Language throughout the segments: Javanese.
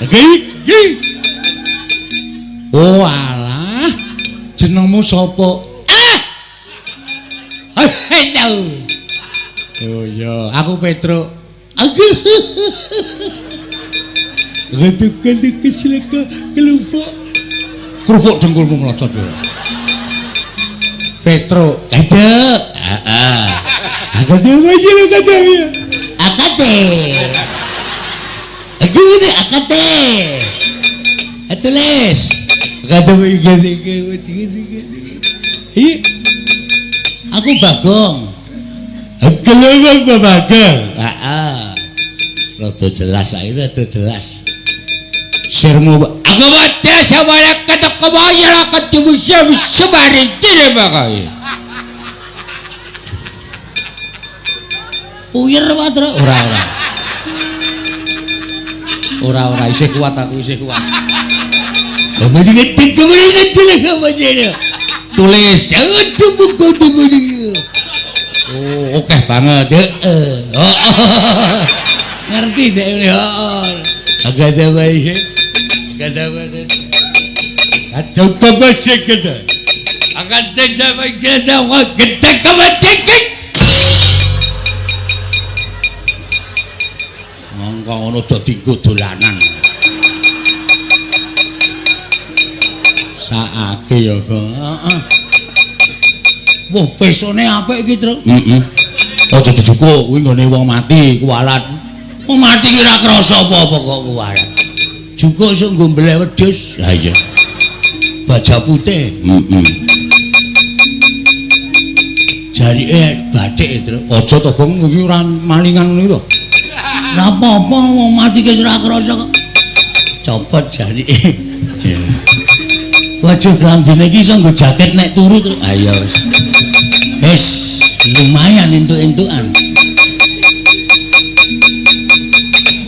Iki. Oh alah. Jenengmu sapa? Ah. Hello. Oh iya, aku Petruk. Aku. Kerupuk. Kerupuk dengkulmu mlocot ya. Petruk, kadek. Heeh. Akade wae lho kadek ya. Akade. Aku ini akade. Tulis. Akade wae gede gede. Iya. Aku Bagong. Aku lho Bagong. Heeh. Rada jelas ae, rada jelas. Sirmu aku wada sawala katak kawaya katimu sebari dire bakai. Puyer wae ora ora. Ora ora isih kuat aku isih kuat. Tulis oh oke banget heeh. Ngerti dek heeh. Agak wae. Gada gada. Ada apa sih gada? Akan sama gada wa gada kamatik. Mongko ngono do dinggo dolanan. Saake ya, Bang. Heeh. Wah, pesone apik iki, Truk. Heeh. Aja dijukuk kuwi nggone wong mati kuwalat. Wong mati ki ora krasa apa-apa kok kuwalat. Jukuk sok nggo mbeleh wedhus. Ha iya. Baja putih. Heeh. Jarike bathik, Truk. Aja to, Bang, iki ora malingan ngono iki to. Ora apa-apa wong mati ki ora krasa kok. Copot jarike. Iya. Waduh klambine iki iso nggo jaket nek turu, Truk. Ha iya wis. Wis, lumayan entuk-entukan.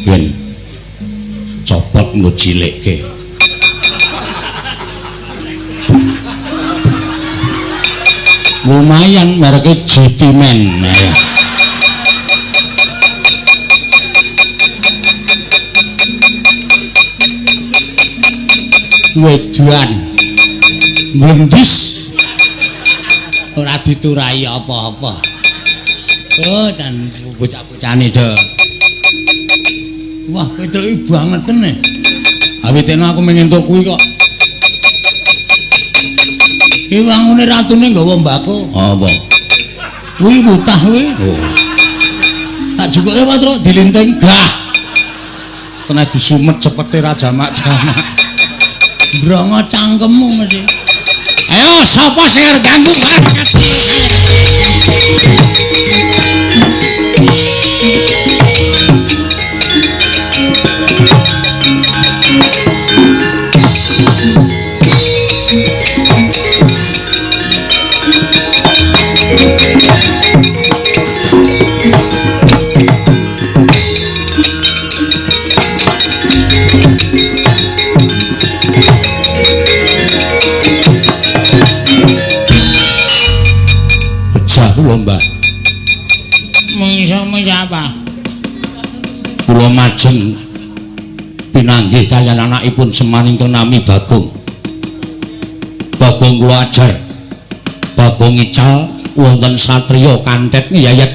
Ben copot nggo cilikke. Lumayan mereke GT Man. Ya. Weduan mlendis ora diturai apa-apa. Oh, jan bocah-bocahane do. Wah, Petruk iki bangeten e. Awitene aku mung entuk kuwi kok. Iki wangune ratune nggawa mbako. Apa? Kuwi mutah kuwi. Oh. Tak jukuke apa, Truk? Dilinting. Gah. Kena disumet cepete ra jamak-jamak. Mbrongo cangkemmu mesti. Ayo, sapa sing arep ganggu bareng? Kula Mbah. Mungsuhmu siapa? Kula majeng pinanggih kaliyan anakipun Semar ingkang nami Bagong. Bagong kula ajar. Bagong ical wonten satriya kantet ngeyayat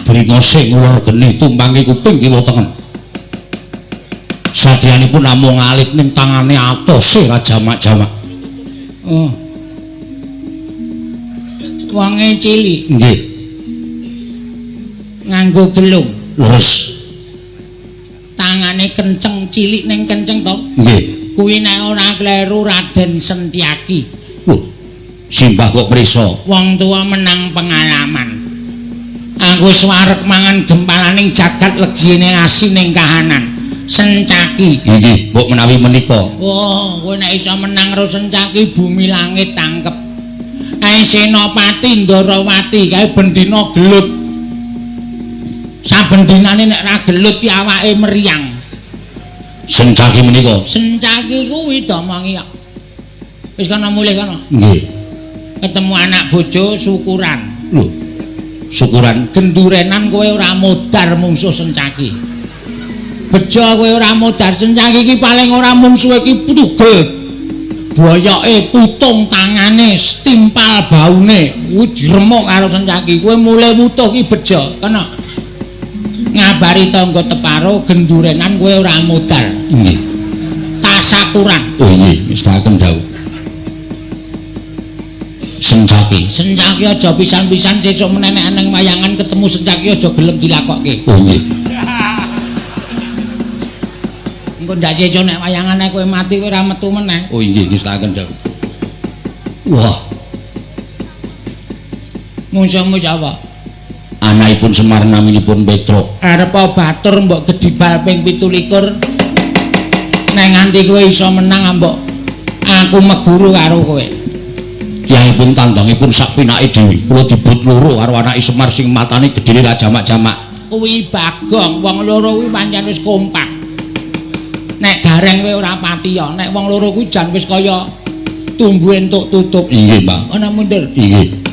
bringose ngulur geni tumpangi kuping kiwa tengen. Satriyanipun namung alit ning tangane atose Raja Jamak-jamak. Oh. Wonge cilik. Nggih. Nganggo gelung. Leres. Tangane kenceng, cilik ning kenceng to? Nggih. Kuwi nek ora kleru Raden Sentiaki. Lho, simbah kok prisa? Wong tuwa menang pengalaman. Aku wis wareg mangan gempalaning jagat legine asining kahanan. Sencaki. Nggih, mbok menawi menika. Wah, kowe nek iso menang karo Sencaki bumi langit tangkep. Kae Senopati Ndarawati kae bendina gelut. Saben dinane nek ra gelut ki awake meriang. Sencaki menika. Sencaki kuwi domongi kok. Wis kono mulih kono. Nggih. Ketemu anak bojo syukuran. Lho. Syukuran gendurenan kowe ora modar mungsuh Sencaki. Bejo kowe ora modar Sencaki iki paling ora mungsuhe iki tugel. Boyoke putung tangane, setimpal baune, kuwi diremuk karo Sencaki. Kowe mulih wutuh ki bejo, kena. Ngabari tangga teparo gendurenan kowe ora modar. Nggih. Tasakuran. Oh nggih, mestakaken dawuh. Sencaki. Sencaki aja pisan-pisan sesuk menenek nang wayangan ketemu Sencaki aja gelem dilakokke. Oh nggih. Engko ndak sesuk nek wayangane kowe mati kowe ora metu meneh. Oh nggih, ngestakaken dawuh. Wah. Mungsuhmu sapa? Anakipun Semar naminipun Petruk. Arep batur mbok gedibal ping 27. Nek nganti kowe iso menang mbok aku meguru karo kowe. Kiai pun tandangipun sak pinake dhewe. Kula dibut loro karo anake Semar sing matane gedene ra jamak-jamak. Kuwi Bagong, wong loro kuwi pancen wis kompak. Nek Gareng kowe ora pati ya, nek wong loro kuwi jan wis kaya tumbu entuk tutup. Inggih, Mbak. Ana mundur. Inggih.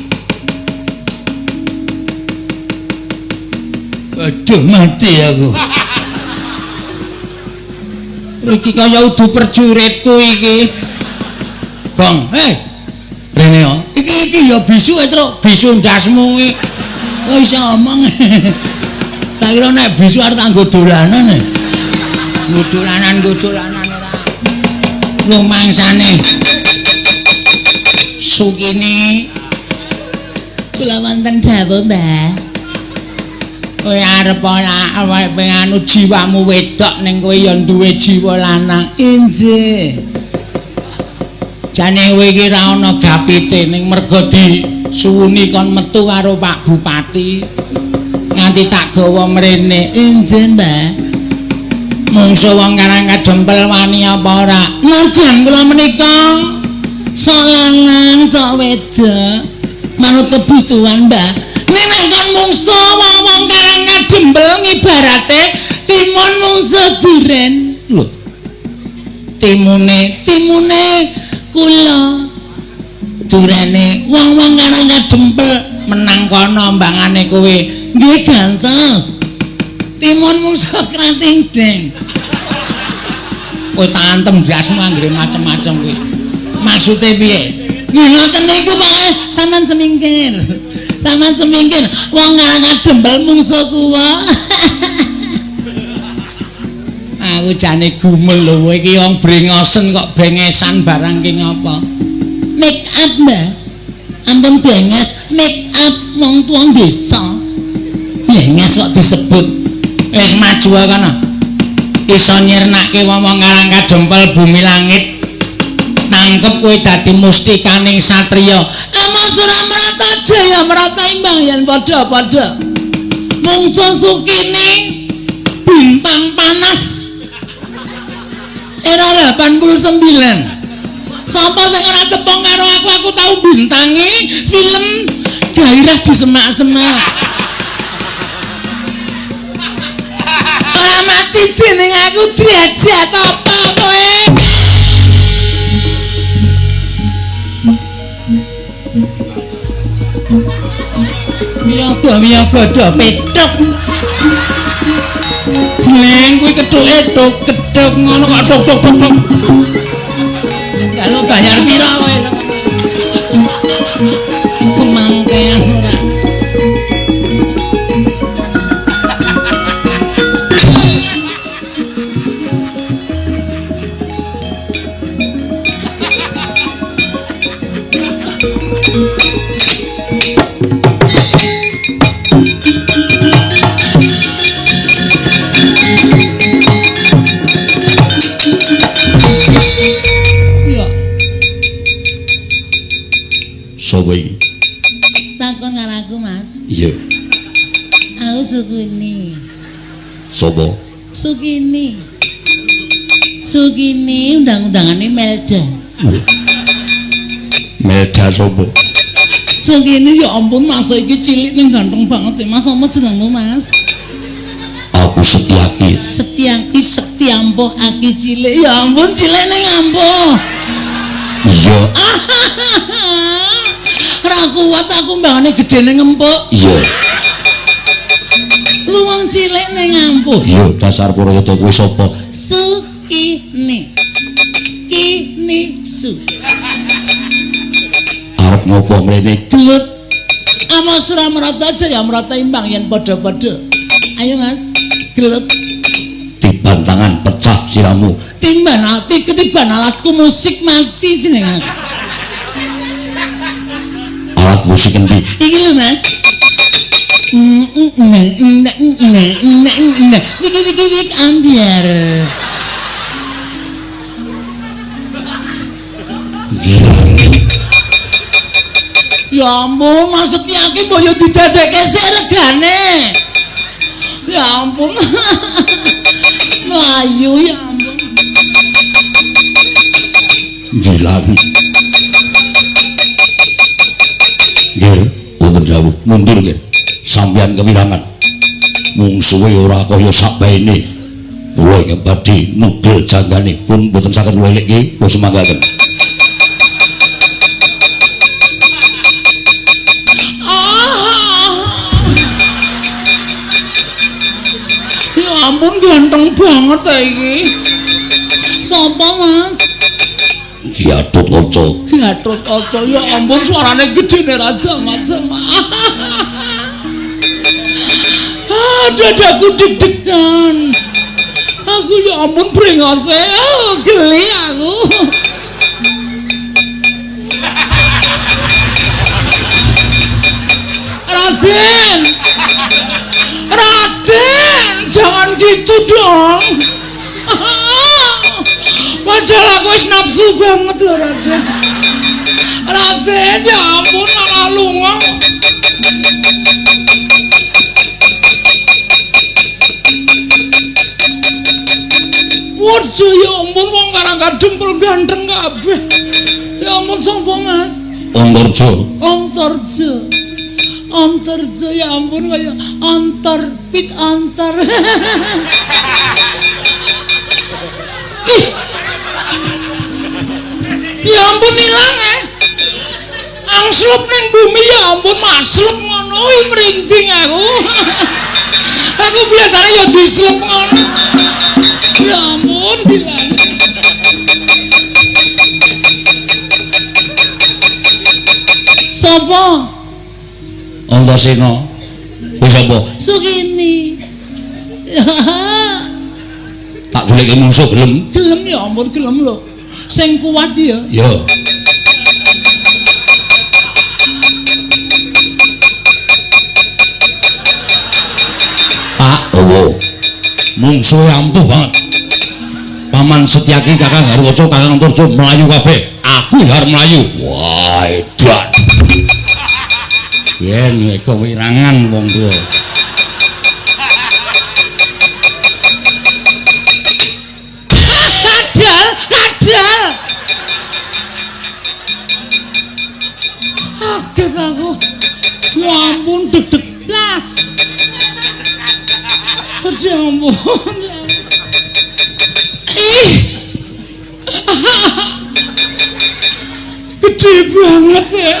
Aduh, mati aku. Iki kaya udu perjuritku iki. Gong, hei. Rene yo. Iki iki ya bisu e, Truk. Bisu ndasmu iki. Oh iso omong. Tak kira nek bisu arep tak nggo dolanan. Nggo dolanan, nggo dolanan ora. Rumangsane. Sukini kula wonten dawuh, Mbah. Kowe arep ora awake anu jiwamu wedok ning kowe ya duwe jiwa lanang. Injih. Jane kowe iki ra ana gapite ning merga disuwuni kon metu karo Pak Bupati nganti tak gawa mrene. Injih, Mbah. Mungsuh wong Karang Kadempel wani apa ora? Najan kula menika sok lanang sok wedok manut kebutuhan, Mbah. Nek kon mungsuh wong-wong Karang Kadempel ngibarate timun mungsuh duren. Lho. Timune, timune kula durene wong-wong Karang Kadempel menang kono mbangane kowe. Nggih gantos. Timun mungsuh krating deng. Kowe tak antem ndasmu anggere macem-macem kuwi. Maksude piye? Nggih ngoten niku Pak, sampean semingkir. Sampean semingkir wong Karang Kadempel mungsuh kula. Aku jane gumel lho kowe iki wong brengosen kok bengesan barang ki ngapa? Make up, Mbah. Ampun benges, make up wong tuwa desa. Benges kok disebut. Wis maju kono. Iso nyirnake wong-wong Karang Kadempel bumi langit. Tangkep kowe dadi mustikaning satriya. Amung Suramarta Jaya Marata imbang yen padha-padha. Mungsuh Sukini bintang panas. Era 89. Sapa sing ora tepung karo aku, aku tau bintangi film Gairah di Semak-semak. Ora mati dening aku derajat apa kowe? Miyaga miyaga do petuk. Jleng kuwi kethuke tuk kethuk ngono kok tuk tuk tuk tuk. Kalau bayar pira kowe? Semangkean ora. Sapa iki? Takon karo aku, Mas. Iya. Aku Sukini. Sapa? Sukini. Sukini undang-undangane Melda. Melda sapa? Sukini ya ampun Mas iki cilik ning ganteng banget sih. Mas apa jenengmu, Mas? Aku Setyaki. Setyaki sekti ampuh aki cilik. Ya ampun cilik ning ampuh. Iya. Ora kuat aku mbangane gedene ngempuk. Iya. Lu wong cilik ning ampuh. Iya, dasar Purwada kuwi sapa? Sukini. Kini su. Arep ngopo mrene? Gelut. Ama Suramrata Jayamrata imbang yen padha-padha. Ayo Mas, gelut. Tiban tangan pecah siramu. Timban ati ketiban alatku musik maci jeneng aku. Alat musik endi? Iki lho Mas. Wiki wiki wik ambiar. Ya ampun, Mas Setyaki mbok yo didadekke sik regane. Ya ampun. Mlayu ya ampun. Gilang. Nggih, wonten dawuh mundur nggih. Sampeyan kewirangan. Mungsuhe ora kaya sakbaene. Kula ingkang badhe nugel janggane pun mboten saged kula elikke, kula semanggaken. Ya ampun ganteng banget ta iki. Sapa Mas? Gatotkaca. Gatotkaca ya ampun suarane gedene raja macam. Ah, dadaku deg-degan. Aku ya ampun brengose, oh, geli aku. Raden. Raden, jangan gitu dong. Padahal aku wis nafsu banget loh Raden. Raden, ya ampun malah lunga. Waduh, ya ampun wong karang kadempel ganteng kabeh. Ya ampun sapa Mas? Antarja. Antarja. Antarja ya ampun kaya antar pit antar. Ih. Ya ampun ilang eh. Angslup ning bumi ya ampun maslup ngono kuwi merinjing aku. Aku biasanya ya dislup ngono. Ya ampun bilang. Sopo? Antasena. Kuwi sapa? Sukini. Tak goleki mungsuh gelem. Gelem ya ampun gelem lho. Sing kuat ya. Ya. Pak, owo. Mungsuhe ampuh banget. Paman Setyaki Kakang Harwaca Kakang Antarja mlayu kabeh. Aku ya arep mlayu. Wah, edan. Yen kewirangan wong tuwa. Kadal, kadal. Kaget aku. Ya ampun deg-deg blas. Ya ampun. Ih. Gede banget ya.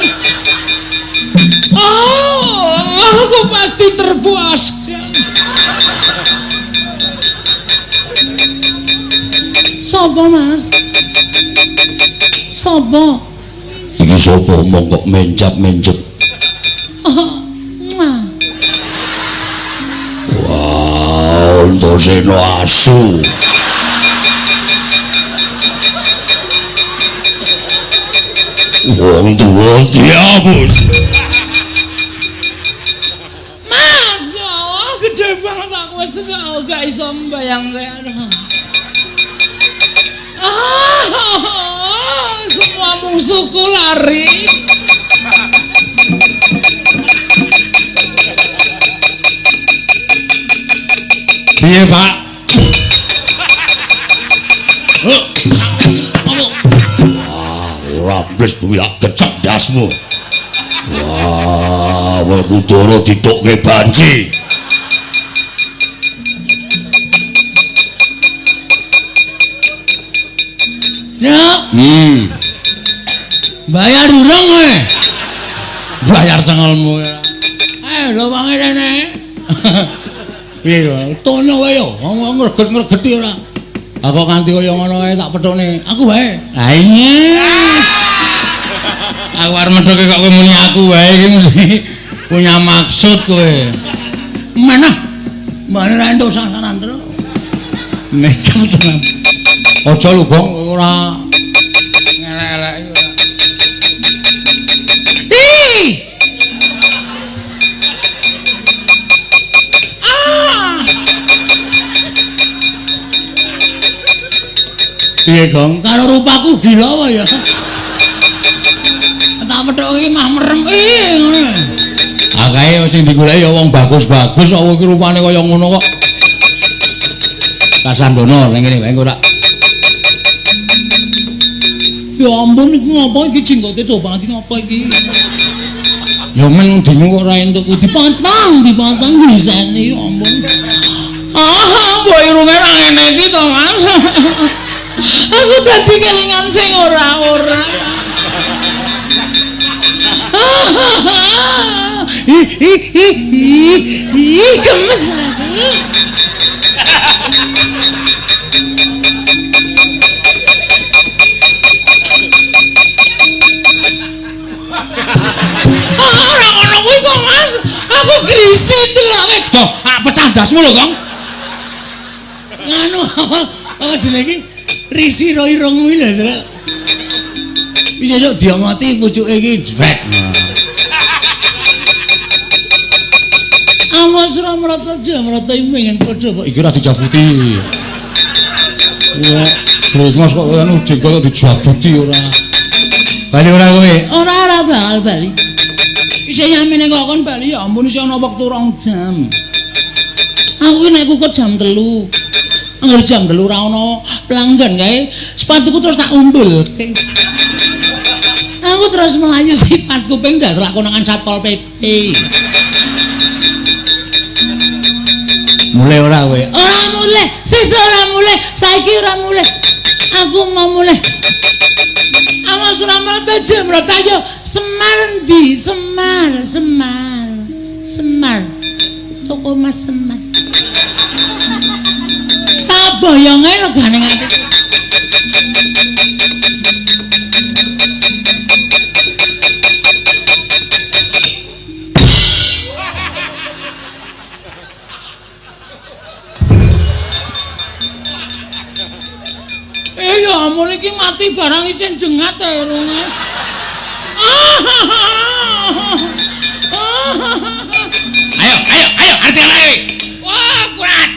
Oh, aku pasti terpuaskan. Sopo Mas? Sopo? Iki sapa mong kok mencap-mencep? Oh, muah. Wah, Antasena asu. Wong tuwa diapus. Mas, ya Allah, gede banget aku wis gak iso mbayangke. Ah, semua musuhku lari. Piye, Pak? Heh, ngomong. Wah, ora wis bumi tak gecek ndasmu. Wah, Werkudara ditukke banci. Cuk. Bayar durung kowe? Bayar cengelmu. Lho wangi rene. Piye to? Tono wae yo, ngomong ngreget-ngregeti ora. Aku nganti kaya ngono kae tak pethukne. Aku wae. Ha iya. Aku arep methuke kok kowe muni aku wae iki mesti punya maksud kowe. Mana? Mana ra entuk sasaran terus. Nekat tenan. Aja lho, Gong, ora ngelek-eleki ora. Ih! Ah! Piye, Gong? Karo rupaku gila apa ya? Tak methuki iki mah merem. Ih, ngono. Akae sing digoleki ya wong bagus-bagus kok iki rupane kaya ngono kok. Kasandono ning kene wae ora. Ya ampun iki ngopo iki jenggote do banget ngopo iki? Ya men dino kok ora entuk dipotong, dipotong bisane ya ampun. Ah, mbok irunge ra ngene iki to, Mas. Aku dadi kelingan sing ora-ora. Ih ih ih ih gemes aku. Ora ngono kuwi kok, Mas. Aku grisi deloke. Kok pecah ndasmu lho, Kong. Nganu apa jenenge iki? Risi ro irung kuwi lho, Srek. Wis esuk diomoti pucuke iki dwek. Awas ora mrata jamrata iki pengen padha kok iki ora dijabuti. Wah, brengos kok anu jenggot kok dijabuti ora. Bali ora kowe? Ora ora bakal bali. Isih yamene kok kon bali ya ampun isih ana wektu 2 jam. Aku ki nek kukut jam 3. Angger jam 3 ora ana pelanggan kae, sepatuku terus tak umbulke. Aku terus melayu sifat kuping ndak lakonangan Satpol PP. Mulai ora kowe? Ora mulai, sesuk ora mulai, saiki ora mulai. Aku mau mulai. Awas ora mrata jemrata yo Semar endi? Semar, Semar. Semar. Toko Mas Semar. Tak boyonge legane ati. Ya ampun iki mati barang isin jengat irunge. Ayo, ayo, ayo, arti lagi. Wah, kurat.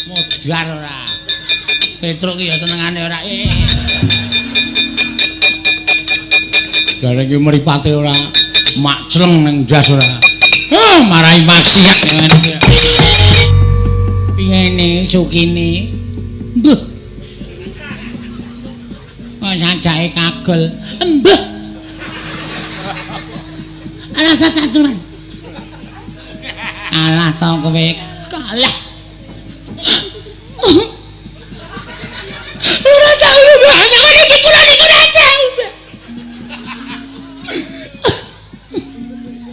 Modar ora. Petruk ki ya senengane ora. Bareng ki mripate ora makcleng ning ndas ora. Heh, marai maksiat ngene iki. Piyene sukine? Mbah. Kok sajake kagel. Mbah. Rasa saturan. Alah to kowe kalah. Ora tau banyak iki kula niku ora tau.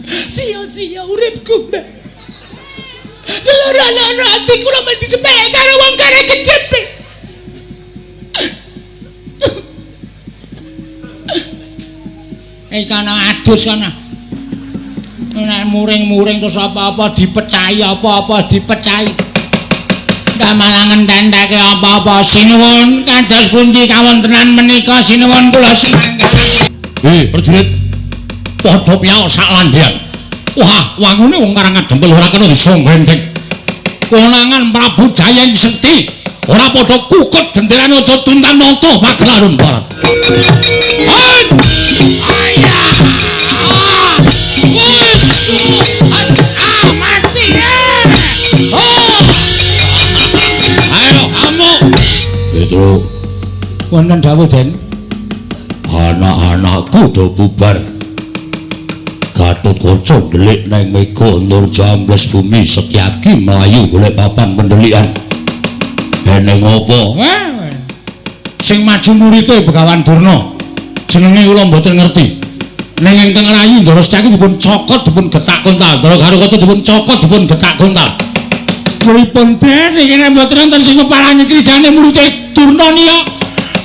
Sia-sia uripku, Mbak. Loro-loro ati kula mesti sepele karo wong kare gedhe. Kana adus kana. Nek muring-muring terus apa-apa dipecahi, apa-apa dipecahi. Ndak malah ngententeke apa-apa. Sinuwun kados pundi kawontenan menika sinuwun kula semangga. Prajurit. Padha piyaok sak landhean. Wah, wangune wong Karang Adempel ora kena disonggendheng. Konangan Prabu Jaya ing Sekti ora padha kukut genderane aja tuntan nata pagelaran barat. Ayo, amuk. Petro. Wonten dawuh, Den. Anak-anakku do bubar. Gatotkaca ndelik nang mega nur jambles bumi Setyaki mlayu golek papan pendelikan. Eneng apa? Sing maju murite Begawan Durna. Jenenge kula mboten ngerti. Ning ingkang rayi Ndara Setyaki dipun cokot dipun getak kontal. Ndara Garukaca dipun cokot dipun getak kontal. Pripun Den iki nek mboten wonten sing ngeparani krijane murid Durna niya.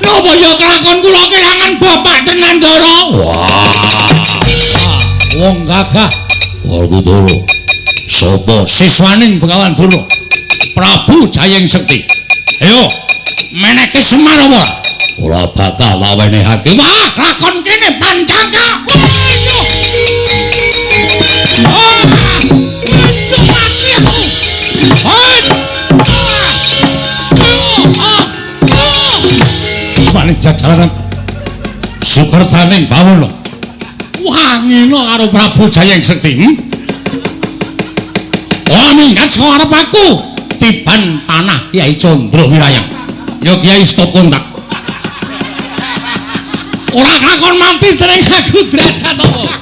Napa ya kelakon kula kelangan bapak tenan Ndara? Wah. Wong gagah Werkudara. Sapa siswaning Begawan Durna? Prabu Jayeng Sekti. Ayo, meneke Semar apa? Ora bakal wawenehake. Wah, lakon kene pancangka. Siswaning jajaranan Sukertaning bawono. Wah, ngene karo Prabu Jayeng Sekti. Ora minggat saka arep aku. Tiban panah Kyai Candra Wirayang. Ya Kyai stop kontak. Ora kakon mati dening aku derajat apa.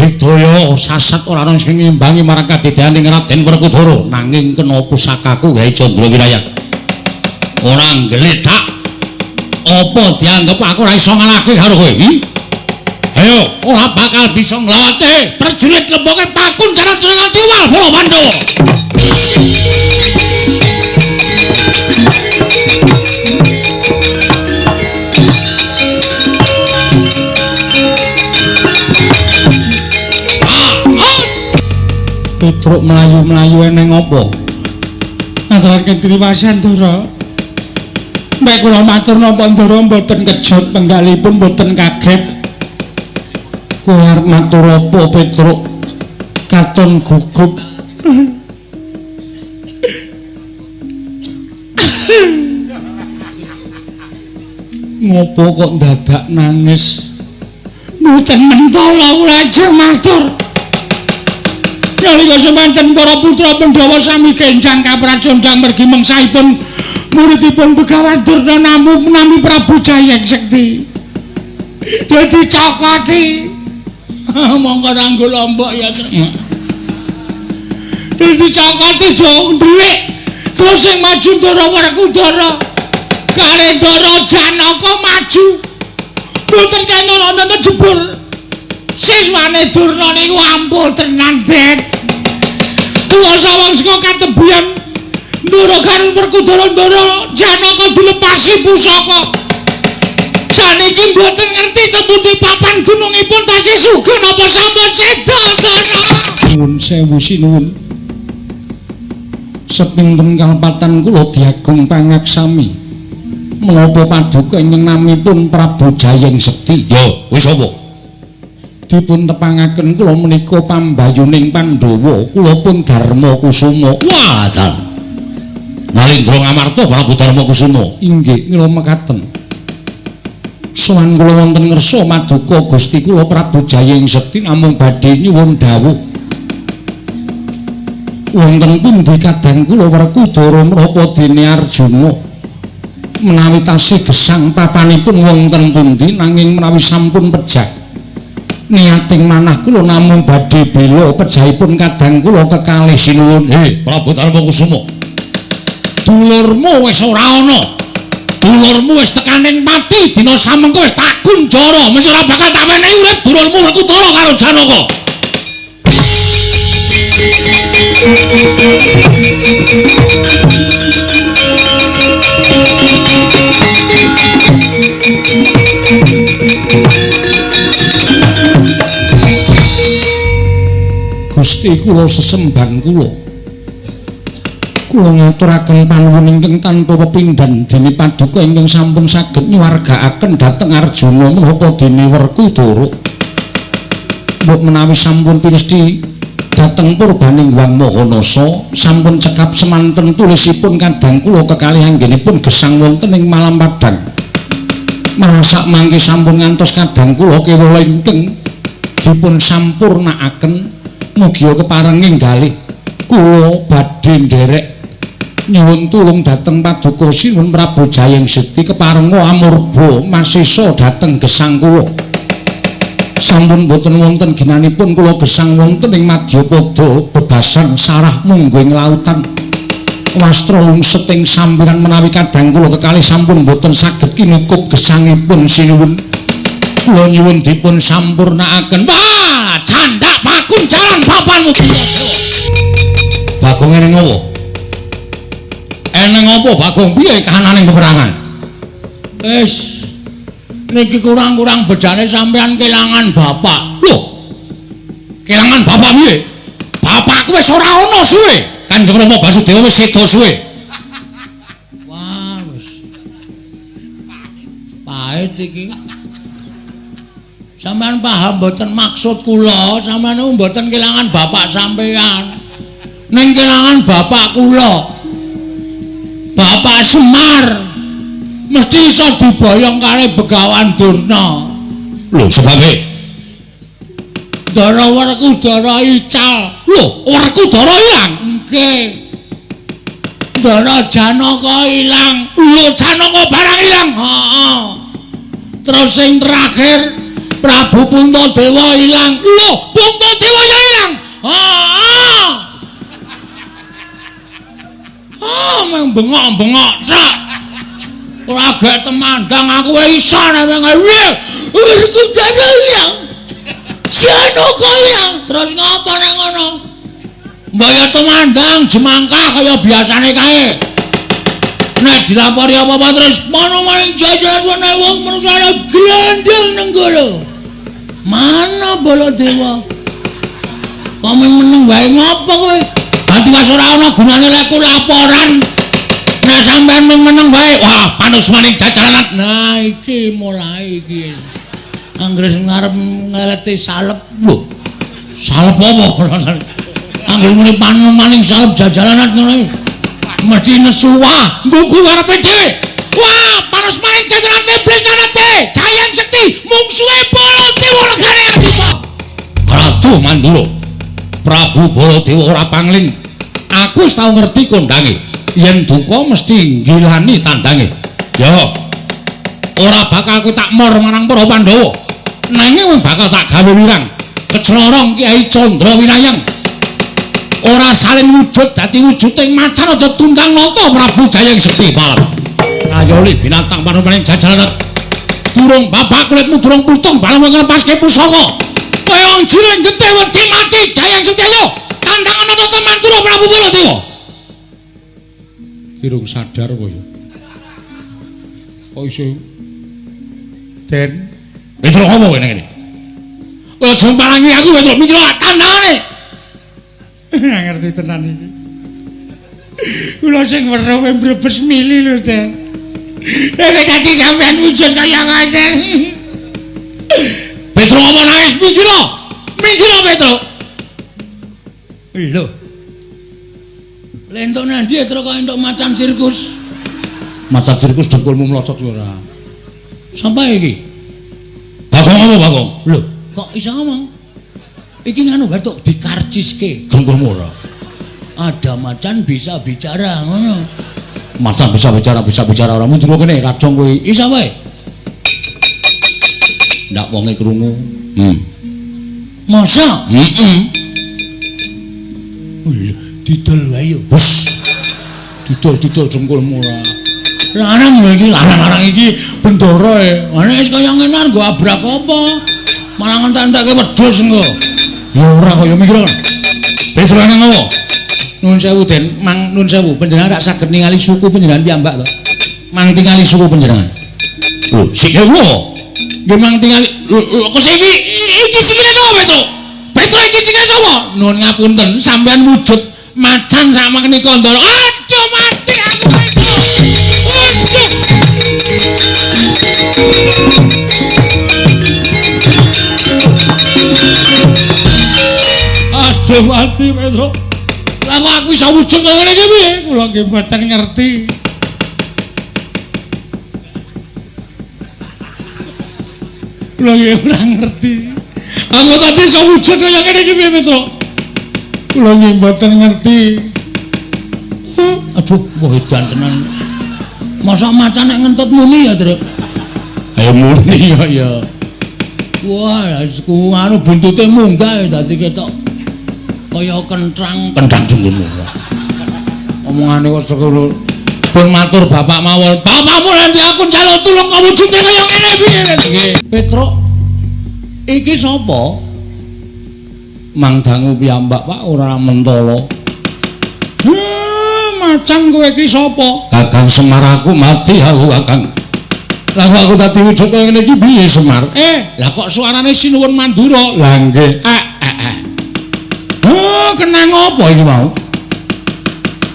Digdaya sasat ora ana sing ngimbangi marang kadedaning Raden Werkudara, nanging kena pusakaku gawe Candra Wirayang. Ora nggledak. Apa dianggep aku ora iso ngalahke karo kowe? Ayo, ora bakal bisa nglawate prajurit lemboke pakun cara tiwal para Pandhawa. Petruk mlayu-mlayu eneng apa? Ngaturaken triwasan Ndara. Mek kula matur napa Ndara mboten kejut penggalipun mboten kaget. Kowe arep matur apa Petruk? Katon gugup. Ngopo kok dadak nangis? Mboten mentala kula ajeng matur. Nalika semanten para putra Pandhawa sami genjang kapracondang mergi mengsahipun muridipun Begawan Durna nami Prabu Jayeng Sekti. Dadi cokoti. Monggo ranggo lombok ya. Dadi cokoti do ndhuwik. Terus sing maju Ndara Werkudara. Kare Ndara Janaka maju. Mboten kena wonten jebur. Siswane Durna niku ampuh tenan, Den. Kuwasa wong saka katebian Ndara karo Werkudara Ndara Janaka dilepasi pusaka. Saniki mboten ngerti tembuti papan dunungipun tasih sugih napa sampun seda, Ndara. Nuwun sewu sinuwun. Sepinten kalpatan kula diagung pangaksami. Menapa paduka ingkang namipun Prabu Jayeng Sekti? Ya, wis apa? Dipun tepangaken kula menika pambayuning Pandhawa, kula pun Darma Kusuma. Wah, dalah. Nalindra Ngamarta Prabu Darma Kusuma. Inggih, kula mekaten. Sowan kula wonten ngersa maduka Gusti kula Prabu Jayeng Sekti namung badhe nyuwun dawuh. Wonten pundi kadang kula Werkudara menapa dene Arjuna? Menawi tasih gesang papanipun wonten pundi nanging menawi sampun pejah niating manah kula namung badhe bela pejahipun kadang kula kekalih sinuwun. He, Prabu Darma Kusuma. Dulurmu wis ora ana. Dulurmu wis tekaning pati dina samengko wis tak kunjara, mesti ora bakal tak menehi urip dulurmu Werkudara karo Janaka. Gusti kula sesembahan kula. Kula ngaturaken panuwun ingkang tanpa pepindhan dene paduka ingkang sampun saged nyuwargaaken dhateng Arjuna menapa dene Werkudara. Mbok menawi sampun pinesti dhateng purbaning Hyang Mahanasa sampun cekap semanten tulisipun kadang kula kekalih anggenipun gesang wonten ing malam padhang. Malah sak mangke sampun ngantos kadang kula kewala ingkang dipun sampurnaaken mugia keparenging galih kula badhe nderek nyuwun tulung dhateng Paduka Sinuwun Prabu Jayeng Sekti keparenga amurba masesa dhateng gesang kula. Sampun boten wonten ginanipun kula gesang wonten ing madyapada bebasan sarah mungguing lautan. Wastra lungset ing sampiran menawi kadang kula kekalih sampun boten saged kinukup gesangipun sinuwun. Kula nyuwun dipun sampurnaaken. Wah, candak pakunjaran papanmu. Bagong eneng apa? Eneng apa Bagong? Piye kahanane peperangan? Wis niki kurang-kurang bejane sampean kelangan bapak. Lho. Kelangan bapak piye? Bapakku wis ora ana suwe. Kanjeng Rama Basudewa wis seda suwe. Wah, wis. Pahit iki. Sampeyan paham mboten maksud kula? Sampeyan niku mboten kelangan bapak sampeyan. Ning kelangan bapak kula. Bapak Semar mesti iso diboyong kali Begawan Durna. Lho, sebabe? Ndara Werkudara ical. Lho, Werkudara ilang? Nggih. Ndara Janaka ilang. Lho, Janaka barang ilang. Heeh. Terus sing terakhir Prabu Puntadewa ilang. Lho, Puntadewa ya ilang. Heeh. Ah, meng bengok-bengok tok. Ora gek temandang aku wae iso nek ngene. Werkudara ilang. Janaka ilang. Terus ngapa nek ngono? Mbok ya tumandang jemangkah kaya biasane kae. Nek dilapori apa-apa terus mono maring jajaran wene wong manusane glendheng nenggala. Mana Baladewa? Kok meneng wae ngopo kowe? Dadi wis ora ana gunane lek ku laporan. Nek sampean meneng wae, wah panus maning jajaran. Nah iki mulai iki. Anggere ngarep ngeleti salep. Lho. Salep apa rasane? Anggere muni panumaning salep jajalanan ngono iki. Mesti nesu wah, nggugu karepe dhewe. Wah, panus maning jajalan iblis nanate. Jayeng Sekti mungsuhe Baladewa legane Adipa. Ratu Mandura. Prabu Baladewa ora pangling. Aku wis tau ngerti kondange. Yen duka mesti nggilani tandange. Ya. Ora bakal kowe tak mor marang para Pandhawa. Nanging bakal tak gawe wirang. Keclorong Kyai Candra Winayang. Ora salin wujud dadi wujuding macan aja tundang nata Prabu Jayeng Sekti palem. Ayoli binatang panumaning jajaran. Durung bapak kulitmu durung putung balem nglepaske pusaka. Kaya jiring getih wedi mati Jayeng Sekti ayo. Tandangan nata Mandura Prabu Baladewa. Kirung sadar kowe. Kok iso? Den Petro apa kowe nang kene? Kowe aja parangi aku Petro mikir tandangane. Ora ngerti tenan iki. Kula sing weruh kowe mbrebes mili lho, Den. Nek dadi sampean wujud kaya ngoten. Petro apa nangis mikir? Mikir Petro. Lho. Lentuk nang ndi Petro kok entuk macan sirkus? Macan sirkus dengkulmu mlocot ora. Sapa iki? Bagong apa Bagong? Lho, kok iso ngomong? Iki nganu batuk dikarciske. Dengkulmu ora. Ada macan bisa bicara ngono. Macan bisa bicara ora mundur kene kajong kowe. Iso wae. Ndak wonge krungu. Masa? Heeh. Lho, didol wae yo. Wes. Didol-didol dengkulmu ora. Larang lho iki, larang-larang iki bendara e. Ana wis kaya ngene nggo abrak apa? Malah ngentek-entekke wedhus engko. Ya ora kaya mikir kan. Betrane ngopo? Nuwun sewu Den, mang nuwun sewu panjenengan rak saged ningali suku panjenengan piyambak to. Mang tingali suku panjenengan. Lho, sikil lho. Nggih mang tingali. Lho, kok iki iki sikile sapa, Petro? Petro iki sikile sapa? Nuwun ngapunten, sampean wujud macan sak menika Ndara. Aduh mati aku Petro. Aduh. Aduh mati Petro. Lah kok aku iso wujud kaya ngene iki piye? Kula nggih mboten ngerti. Kula nggih ora ngerti. Aku tadi iso wujud kaya ngene iki piye, Petro? Kula nggih mboten ngerti. Aduh, wah edan tenan. Mosok macan nek ngentut muni ya, Truk? Ayo muni ya ya. Wah, ku anu buntute munggah dadi ketok kaya kentrang, kentrang jenggono. Omongane kok sekono. Pun matur bapak mawon. Bapakmu nanti aku njaluk tulung kok wujude kaya ngene piye? Nggih. Petruk, iki sapa? Mang dangu piyambak, Pak, ora mentala. Macan kowe iki sapa? Kakang Semar, aku mati aku, Kakang. Lah kok aku dadi wujud kaya ngene iki piye, Semar? Lah kok suarane Sinuwun Mandura? Lah nggih. Oh, kenang apa iki mau?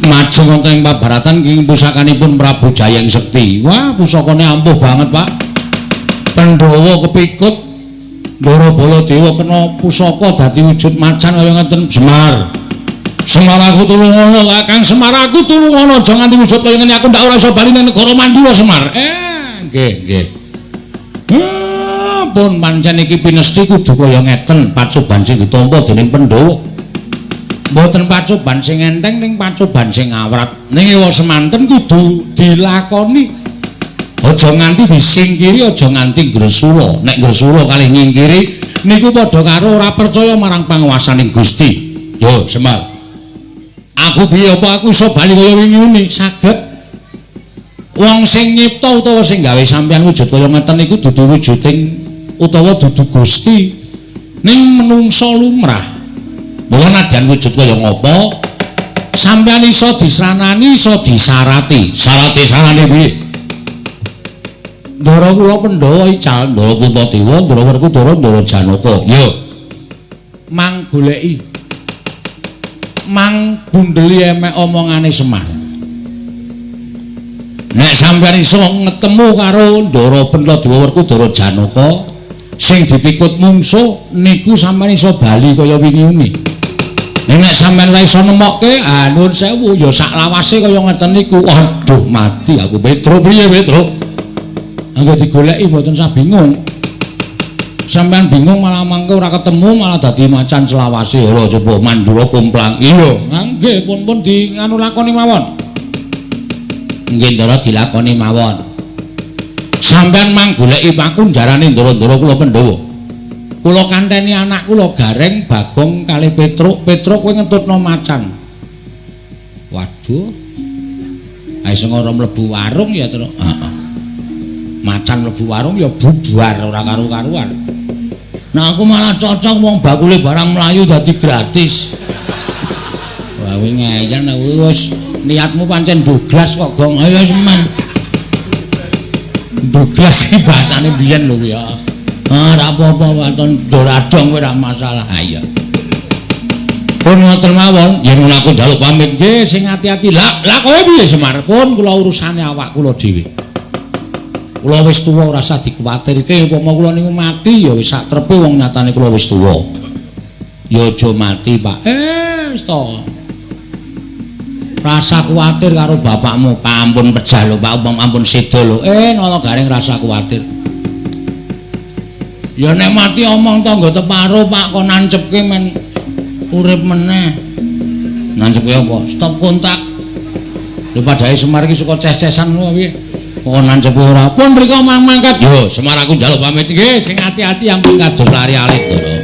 Maju wonten ing pabaratan ing pusakanipun Prabu Jayeng Sekti. Wah, pusakane ampuh banget, Pak. Pandhawa kepikut, Ndara Baladewa kena pusaka dadi wujud macan kaya ngeten. Semar. Semar aku tulungono, Kakang Semar aku tulungono, aja nganti wujud kaya ngene aku ndak ora iso bali nang negara Mandura, Semar. Nggih, nggih. Pun pancen iki pinesti kudu kaya ngeten, pacoban sing ditampa dening Pandhawa. Mboten pacoban sing enteng ning pacoban sing awrat. Ning ewa semanten kudu dilakoni. Aja nganti disingkiri, aja nganti gresula. Nek gresula kalih nyingkiri niku padha karo ora percaya marang panguwasaning Gusti. Yo, Semar. Aku piye apa aku iso bali kaya wingi uni? Saged. Wong sing nyipta utawa sing gawe sampeyan wujud kaya ngeten niku dudu wujuding utawa dudu Gusti. Ning menungsa lumrah. Mula nadyan wujud kaya ngapa, sampeyan iso disranani, iso disarati. Sarate sarane piye? Ndara kula Pandhawa ical, Ndara Puntadewa, Ndara Werkudara, Ndara Janaka. Yo. Mang goleki. Mang bundeli emek omongane Semar. Nek sampeyan iso ngetemu karo Ndara Puntadewa, Werkudara, Janaka sing dipikut mungsuh niku sampeyan iso bali kaya wingi uni. Nek sampeyan ora iso nemokke, ah nuwun sewu ya sak lawase kaya ngeten niku. Aduh, mati aku Petro. Piye Petro? Anggo digoleki mboten sah bingung. Sampeyan bingung malah mangke ora ketemu malah dadi macan selawase. Ora coba Mandura komplang. Iya, nggih pun-pun di nganu lakoni mawon. Nggih Ndara dilakoni mawon. Sampeyan mang goleki pakunjarane ndara-ndara kula Pandhawa. Kula kanteni anak kula Gareng, Bagong kalih Petruk. Petruk kowe ngentutno macan. Waduh. Ae sing ora mlebu warung ya, Truk. Heeh. Macan mlebu warung ya bubar ora karu-karuan. Nah aku malah cocok wong bakule barang mlayu dadi gratis. Wah kowe ngeyel nek wis niatmu pancen Douglas kok, Gong. Ayo wis men. Douglas iki bahasane biyen lho ya. Ah ora apa-apa waton doradong kowe ora masalah. Ha iya. Pun ngoten mawon, yen ngono aku njaluk pamit nggih sing ati-ati. Lah, lah kowe piye Semar? Pun kula urusane awak kula dhewe. Kula wis tuwa ora usah dikuwatirke, upama kula niku mati ya wis sak trepe wong nyatane kula wis tuwa. Ya aja mati, Pak. Wis to. Rasa kuwatir karo bapakmu, ampun pejah lho, Pak, umpama ampun seda lho. Nala Gareng rasa kuwatir. Ya nek mati omong tangga teparo, Pak, kok nancepke men urip meneh. Nancepke apa? Stop kontak. Lho padhae Semar iki suka ces-cesan ngono piye? Kok nancepke ora? Pun mriko mang mangkat. Yo, Semar aku njaluk pamit nggih, sing ati-ati ampun kados lari alit, Ndara.